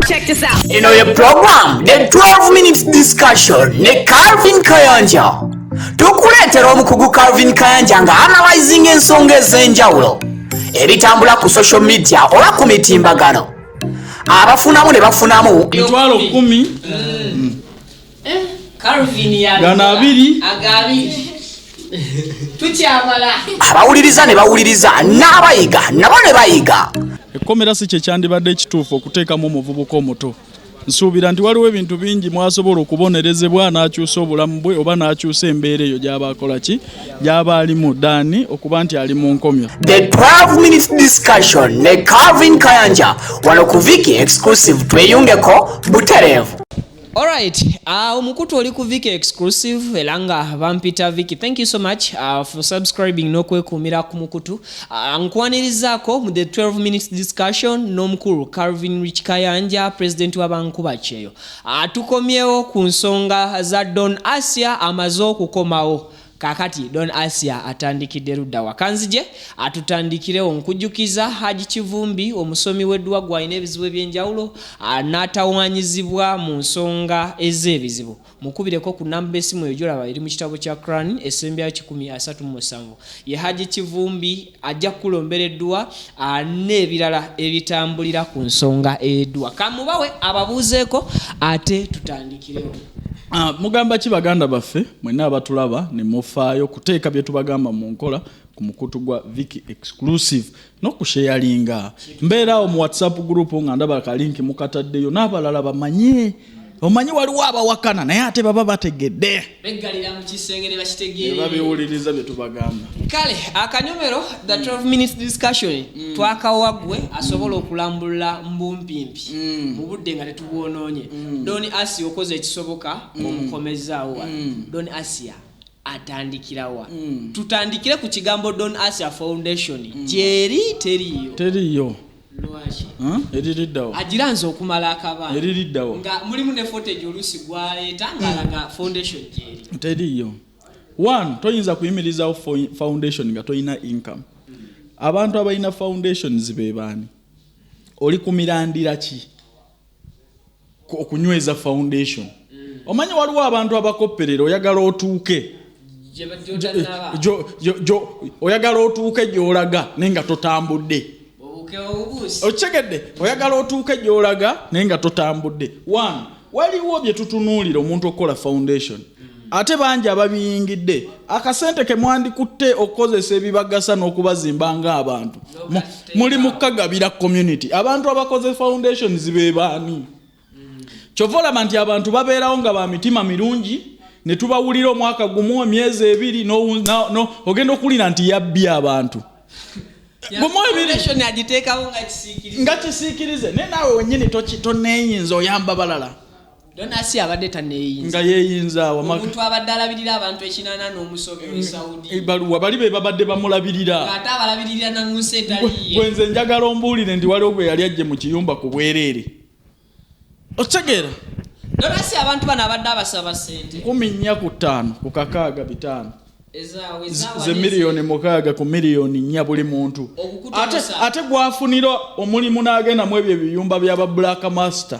Check this out. Eno ye program The 12 Minutes Discussion ne Calvin Kayanja. Tukuleetera omukugu Calvin Kayanja nga analyzing ensonga ez'enjawulo ebitambula ku social media oba ku mitimbagano. Abafunamu ne bafunamu. 100,000. Calvin ya Gano abiri. Agabiri. Tukyabala. Abawuliriza ne bawuliriza n'abayiga nabo ne bayiga. Ekkomera si kye kyandibadde ekituufu okuteekamu omuvubuka omuto. Nsuubira nti waliwo ebintu bingi mwasobola okubonerezebwa n'akyusa obulamu bwe oba n'akyusa embeera eyo gy'aba akola ki, gy'aba alimu ddaani okuba nti ali mu nkomyo. The 12 Minutes Discussion ne Calvin Kayanja wano ku Viki Exclusive, tweyungeko butereevu. Alright, omukutu oli ku Viki Exclusive era nga bampita Viki. Thank you so much for subscribing n'okwekuumira ku mukutu. Nkwanirizaako mu the 12 minutes discussion n'omukulu Calvin Rich Kayanja, president w'abankuba kyeyo. Tukomyewo ku nsonga za Don Asia amaze okukomawo. Kakati Don Asia atandikidde ludda wa? Kanzije atutandikirewo. Nkujjukiza Haji Kivumbi omusomi w'edduwa gw'alina ebizibu eby'enjawulo n'atawanyizibwa mu nsonga ez'ebizibu. Mukubireko ku namba esimu eyo gy'olaba eri mu kitabo kya Quran esembyayo 137. Ye Haji Kivumbi ajja kukulombera edduwa n'ebirala ebitambulira ku nsonga edduwa. Kamubawe ababuuzeeko ate tutandikirewo. Mugamba ki baganda baffe mwenna abatulaba ne mufaayo kuteeka bye tubagamba mu nkola ku mukutu gwa Viki Exclusive n'okusharinga? Mbeeraawo mu WhatsApp group nga ndaba ka link mukataddeyo n'abalala bamanye. Omanyi waliwo abawakana naye ate baba bategedde. Beggalira mu kisenge ne Ne bakitegeera. babiwuliriza bye tubagamba. Kale akanyomero the 12 minutes discussion twakawa gwe asobola okulambulula mbumpimpi mu budde nga tetubwonoonye. Don Asia okoze ekisoboka omukomezaawo wano. Don Asia atandikirawa? Tutandikire ku kigambo Don Asia Foundation, gyeri teriiyo? Teriiyo. Lwaki? Huh? Eririddawo. Agiranze okumala akabanga. Eririddawo. Nga mulimu ne footage oluusi gwaleeta ng'alaga foundation gyeri. Teriiyo. One, toyinza kuyimirizawo foundation nga toyina income. Abantu abalina foundations be baani? Oli ku mirandira ki okunyweza foundation? Omanyi waliwo abantu abakopperera, oyagala otuuke Gy'otannaba. Oyagala otuuke gy'olaga naye nga totambudde. Obuuke obubuusi. Okitegedde? Oyagala otuuke gy'olaga naye nga totambudde. One, waliwo bye tutunuulira omuntu okukola foundation, ate bangi ababiyingidde. Akasente ke mwandikutte okukozesa ebibagasa n'okubazimba ng'abantu, muli mukagabira community. Abantu abakoze foundations be baani? Kyova olaba nti abantu babeerawo nga ba mitima mirungi ne tubawulira omwaka gumu, emyezi 2, ogenda okuwulira nti yabbye abantu gumu, ebiri. Foundation agiteekawo nga kisiikirize. Nga kisiikirize, naye naawe wennyini toneeyinza oyamba balala. Don Asia abadde taneeyinza. Nga yeeyinza wamaka. Omuntu abadde alabirira abantu 8 n'omusobi we Saudi. Ebaluwa bali be babadde bamulabirira. Ng'ate abalabirira na mu nsi etaliye. Gwe nze njagala ombuulire nti waliwo gwe yali ajje mu kiyumba ku bwereere, okitegeera? Don Asia abantu bano abadde abasaba ssente. 45 ku kakaaga bitaano. Ezaawe ezaawa. Ze 6 miliyoni ku miliyoni 4 buli muntu. Okukutuusa. Ate gwafunira omulimu n'agenda mu ebyo ebiyumba byaba black master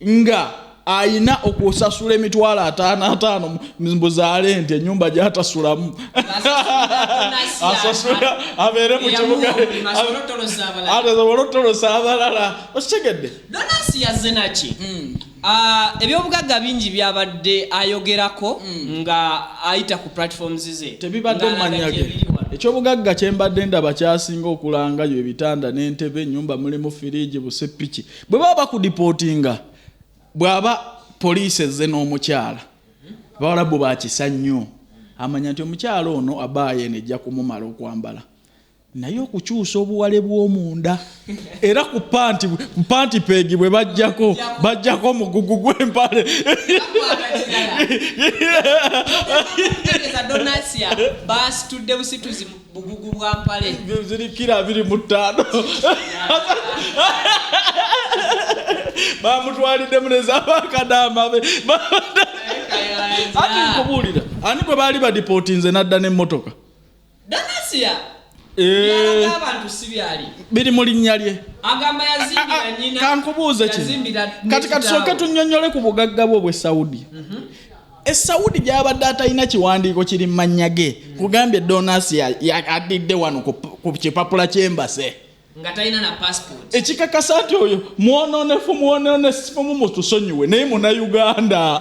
nga ayina okusasula 550,000 mbuzaale nti ennyumba gyatasulamu asasula abeere mu kibuga Asobole otolosa abalala. Asobole otolosa abalala, okitegedde? Don Asia yazze naki? Ebyobugagga bingi byabadde ayogerako nga ayita ku platforms ze. Tebibadde Ng'alaga mumanya ge. gyebiri wano. Ekyobugagga kyembadde ndaba kyasinga okulangayo ebitanda n'entebe, ennyumba mulimu firiigi, busepiki. Bwe baba bakudipootinga, bw'aba poliisi ezze n'omukyala, bawalabu bakisa nnyo, amanya nti omukyala ono abaayo eno ejja kumumala okwambala, naye okukyusa obuwale bw'omunda era ku panti, ku panty peg bwe bajjako omugugu gw'empale. Tegeeza Don Asia basitudde busituzi bugugu bwa mpale. Ziri kiro 25, bamutwaliddemu nezabakadaama be. Ati nkubuulira, ani gwe baali badipootinze nadda n'emmotoka? Don Asia. Byalaga abantu si byali. Biri mu linnya lye. Agamba yazimbira nnyina. Kankubuuze kino. Yazimbira ne Kati katusooke kitaawe. tunnyonnyole ku bugagga bwe obw'e Saudi. E Saudi gy'abadde atalina kiwandiiko kiri mu mannya ge. Kugambye Donasi adidde wano ku kipapula ky'embase. Nga talina na passport. Ekikakasa nti oyo mwonoonefu, mwonoonefu, mutusonyiwe, naye Munnayuganda.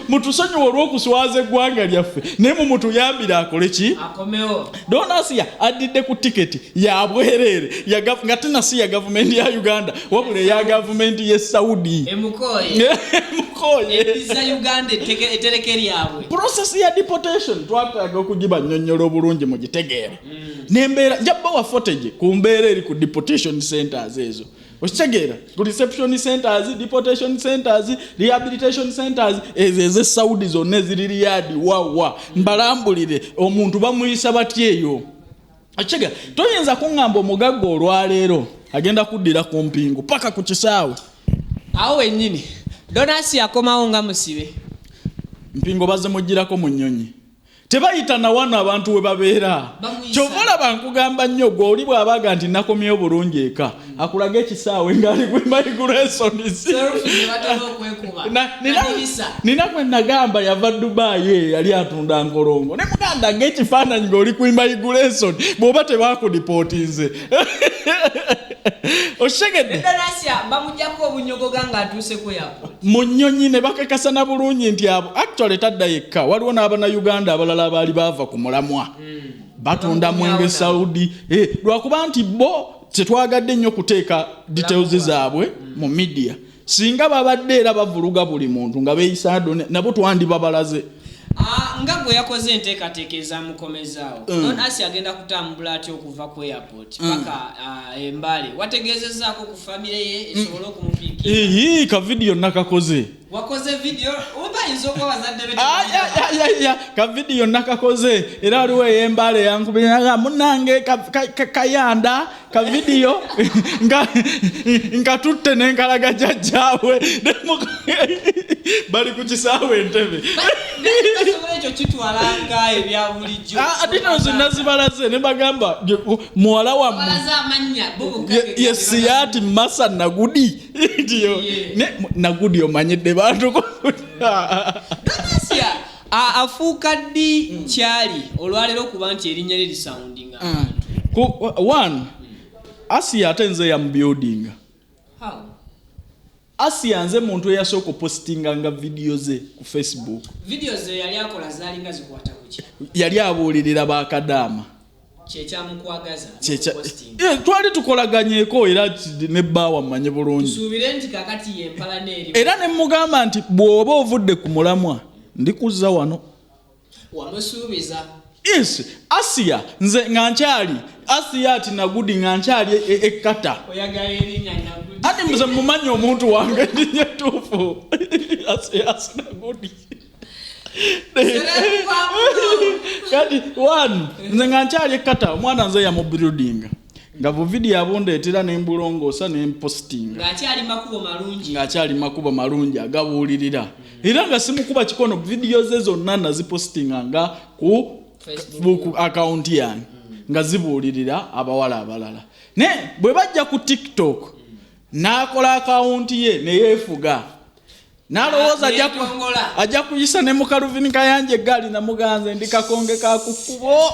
Mutusonyiwe olw'okuswaza eggwanga lyaffe, naye mumutuyambire akole ki? Akomewo. Donasi adidde ku tiketi ya bwereere, nga tena si ya gavumenti ya Uganda, wabula eya gavumenti y'e Saudi. Emukooye. Emukooye. Eddiza Uganda etterekere lyabwe. Process ya deportation twetaaga okugibannyonnyola obulungi mugitegeere. N'embeera, nja kubawa footage ku mbeera eri ku deportation centers ezo. Okitegeera? Ku reception centers, deportation centers, rehabilitation centers, ezo ez'e Saudi zonna eziri Riyadh wa. Mbalambulire omuntu bamuyisa batya eyo. Okitegeera? Toyinza kuŋŋamba omugagga olwaleero agenda kuddira ku mpingu paka ku kisaawe. Awo wennyini Donasi akomawo nga musibe. Mpingo bazimugirako mu nnyonyi. Tebayita na wano abantu we babeera. Bamuyisa. Kyova olaba nkugamba nnyo gwe oli bw'abaga nti nakomyewo bulungi eka, akulaga ekisaawe ng'ali ku migration. Selfie ne batera okwekuba. Nadirisa. Nina gwe nagamba yava Dubai eyo yali atunda nkolongo. Ne muganda ng'ekifaananyi ng'oli ku immigration bw'oba tebaakudipootinze. Okitegedde? Donasi bamuggyako obunyogoga ng'atuuse ku airport. Mu nnyonyi ne bakakasa na bulungi nti abo actually tadda yekka, waliwo n'Abannayuganda abalala abaali baava ku mulamwa. Batunda mwenge Saudi. Lwakuba nti bo tetwagadde nnyo kuteeka details zaabwe mu media. Singa babadde era bavuluga buli muntu nga beeyisa nabo twandibabalaze. Nga gwe yakoze enteekateeka ezamukomezaawo. Donasi agenda kutambula atya okuva ku airport paka e Mbale? Wategeezezzaako ku famire ye esobole okumupiikira? Eyi, ka video nakakoze. Wakoze video? Oba ayinza okuba bazadde be Ay, ay, ay, ay, ay, ka video nakakoze. Era waliwo ey'Embale yankubira, munnange kayanda ka video nkatutte n'enkalaga jjajjaabwe. Bali ku kisaawe Entebbe. Basobola ekyo kitwala nga ebya bulijjo. Details nazibalaze ne bagamba muwala wammwe. Balaze amannya, bo bokka Ye Siati Masa Nagudi. Nti ne, Nagudi omanyidde bantu ko. Donasia, afuuka ddi kyali olwaleero okuba nti erinnya lye lisoundinga abantu? Ku, one, Asia ate nze yamubuildinga. How? Asia nze muntu eyasooka okupostinga nga video ze ku Facebook. Video ze yali akola zaalinga zikwata ku ki? Yali abuulirira bakadaama. Kyekyamukwagaza posting. Twali tukolaganyeeko era ne bbaawa mmanye bulungi. Tusuubire nti kakati y'empalana eri. Era ne mugamba nti bw'oba ovudde ku mulamwa ndikuzza wano. Wamusuubiza. Yes, Asia nze nga nkyali Asia ati Nagudi nga nkyali ekkata. Oyagala erinnya Nagudi. Ate nze mumanyi omuntu wange erinnya ettuufu. Asia ati Nagudi. Kati one nze nga nkyali ekkata omwana nze yamubuildinga. Nga bu video abundeetera ne mbulongoosa ne mpostinga. Ng'akyali makubo malungi. Ng'akyali makubo malungi agabuulirira. Era nga simukuba kikono video ze zonna nazipostinga nga ku Facebook account yange. Nga zibuulirira abawala abalala. Ne bwe bajja ku TikTok n'akola account ye ne yeefuga. N'alowooza Neetongola. ajja kuyisa ne mu Calvin Kayanja eggaali namuganze ndi kakonge ka ku kkubo.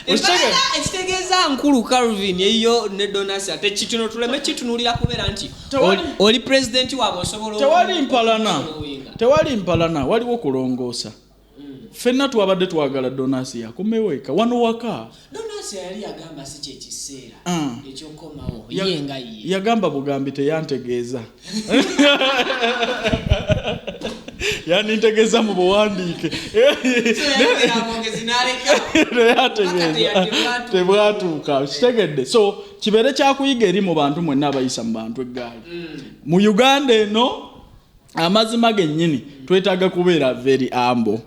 Embalala ekitegeeza nkulu Calvin eyo ne Donasi ate kitono tuleme kitunuulira kubeera nti oli pulezidenti waabwe osobola Tewali mpalana. okuwinga. Tewali mpalana, waliwo kulongoosa. Ffenna twabadde twagala Donasi akomewo eka wano waka. Donasi yali yagamba si kye kiseera ekyokukomawo, ye nga ye. Yagamba bugambi teyantegeeza. Yanintegeeza mu buwandiike. Yayogera amwogezi n'aleka. Teyantegeeza. Paka tebwatuuka. Tebwatuuka. Kitegedde. So kibeere kyakuyiga eri mu bantu mwenna abayisa mu bantu eggaali. Mu Uganda eno amazima gennyini twetaaga kubeera very humble.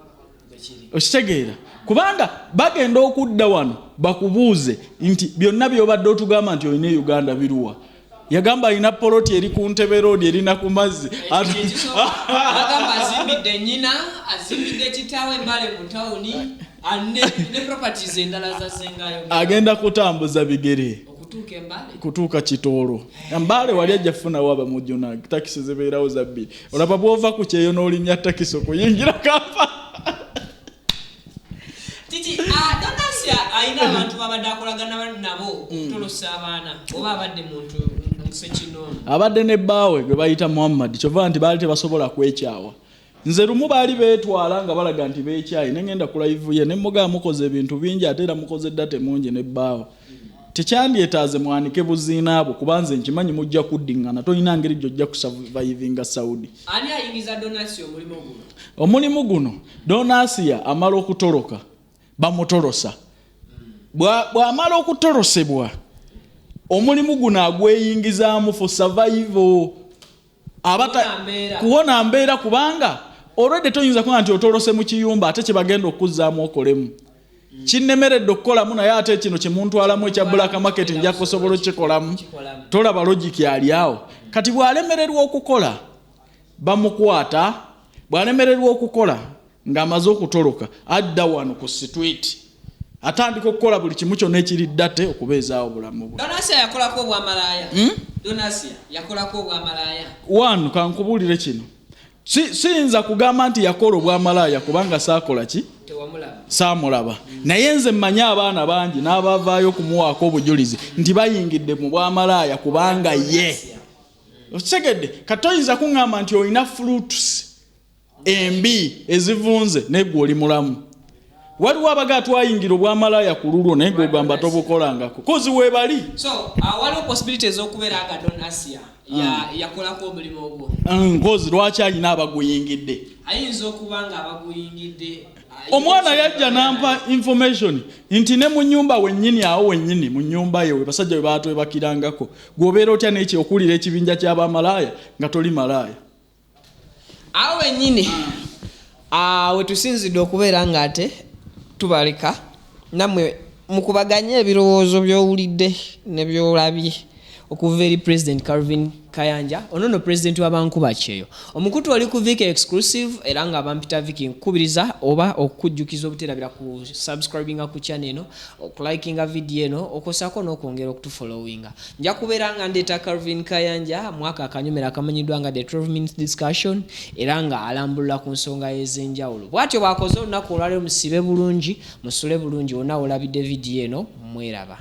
Okitegeera? Kubanga bagenda okudda wano bakubuuze nti byonna by'obadde otugamba nti olina e Uganda biruwa. Yagamba alina poloti eri ku Ntebe Road erina ku mazzi. Ekyo ekisooka, agamba azimbidde nnyina, azimbidde kitaawe Mbale mu tawuni. Ah, ne properties endala zazengayo. Agenda kutambuza bigere okutuuka embale. Kutuuka Kitoolo, Mbaale wali ajja kufunawo abamujuna. Takisi zibeerawo za bbiri. Olaba bwova ku kyeyo n'olinnya takisi okuyingira Kampala. Titi, ah, Donasia alina abantu babadde akolagana nabo okutolosa abaana, oba abadde muntu nsekinomu? Abadde ne bbaawe gwe bayita Muhammad, kyova nti baali tebasobola kwekyawa. Nze lumu baali beetwala nga balaga nti beekyayi, ne ngenda ku live ye ne mugamba, "Mukoze ebintu bingi, ate era mukoze dda temungi ne bbaawe. Tekyandyetaaze mwanike buziina bwo, kuba nze nkimanyi mujja kuddiŋŋana. Tolina ngeri gy'ojja kusurvivinga Saudi." Ani ayingiza Donasia omulimu guno? Omulimu guno, Donasiya amala okutoloka, bamutolosa. Bw'amala okutolosebwa, omulimu guno agweyingizaamu for survival. Kuwona mbeera. Kuwona mbeera, kubanga olwedde toyinza kuba nti otolose mu kiyumba ate kyebagenda okuzzaamu okolemu. Kinnemeredde okukolamu, naye ate kino kyemuntwalamu ekya black market nja kusobola okukikolamu. Kikolamu. Tolaba logic ali awo? Kati bw'alemererwa okukola, bamukwata. Bw'alemererwa okukola ng'amaze okutoloka, adda wano ku street, atandika okukola buli kimu kyonna ekiri ddate okubeezaawo obulamu bwe. Donasia yakolako obwamalaaya? Donasia yakolako obwamalaaya? One, kankubuulire kino. Siyinza kugamba nti yakola obwamalaaya kubanga saakola ki? Tewamulaba. Saamulaba, naye nze mmanyi abaana bangi n'abavaayo okumuwaako obujulizi nti bayingidde mu bwamalaaya kubanga ye. Okitegedde? Kati toyinza kuŋŋamba nti olina fruits embi ezivunze naye gwe oli mulamu. Waliwo abagaa twayingira obwamalaaya ku lulwo, naye gwe ogamba tobukolangako kozi weebali. So waliwo possibility ez'okubeera nga Donasia yakolako omulimu ogwo. Nkozi lwaki alina abaguyingidde? Ayinza okuba nga abaguyingidde. Omwana yajja nampa information nti ne mu nyumba wennyini awo wennyini mu nyumba ye we basajja we batwebakirangako. Gwobeera otya neki okuwulira ekibinja ky'abamalaaya nga toli malaaya? Awo wennyini, ah, we tusinzidde okubeera nga ate tubaleka nammwe mukubaganye ebirowoozo by'owulidde ne by'olabye okuva eri President Calvin Kayanja, ono no president w'abankuba kyeyo. Omukutu oli ku Viki Exclusive, era nga bampita Viki. Nkukubiriza oba okukujjukiza obuterabira ku subscribinga ku channel eno, okulikinga video eno, okwosako n'okwongera okutufollowinga. Nja kubeera nga ndeeta Calvin Kayanja mwaka akanyomero akamanyiddwa nga The 12 Minutes Discussion, era nga alambulula ku nsonga ez'enjawulo bw'atyo bw'akoze olunaku olwaleero. Musibe bulungi, musule bulungi wonna wolabidde vidiyo eno. Mweraba.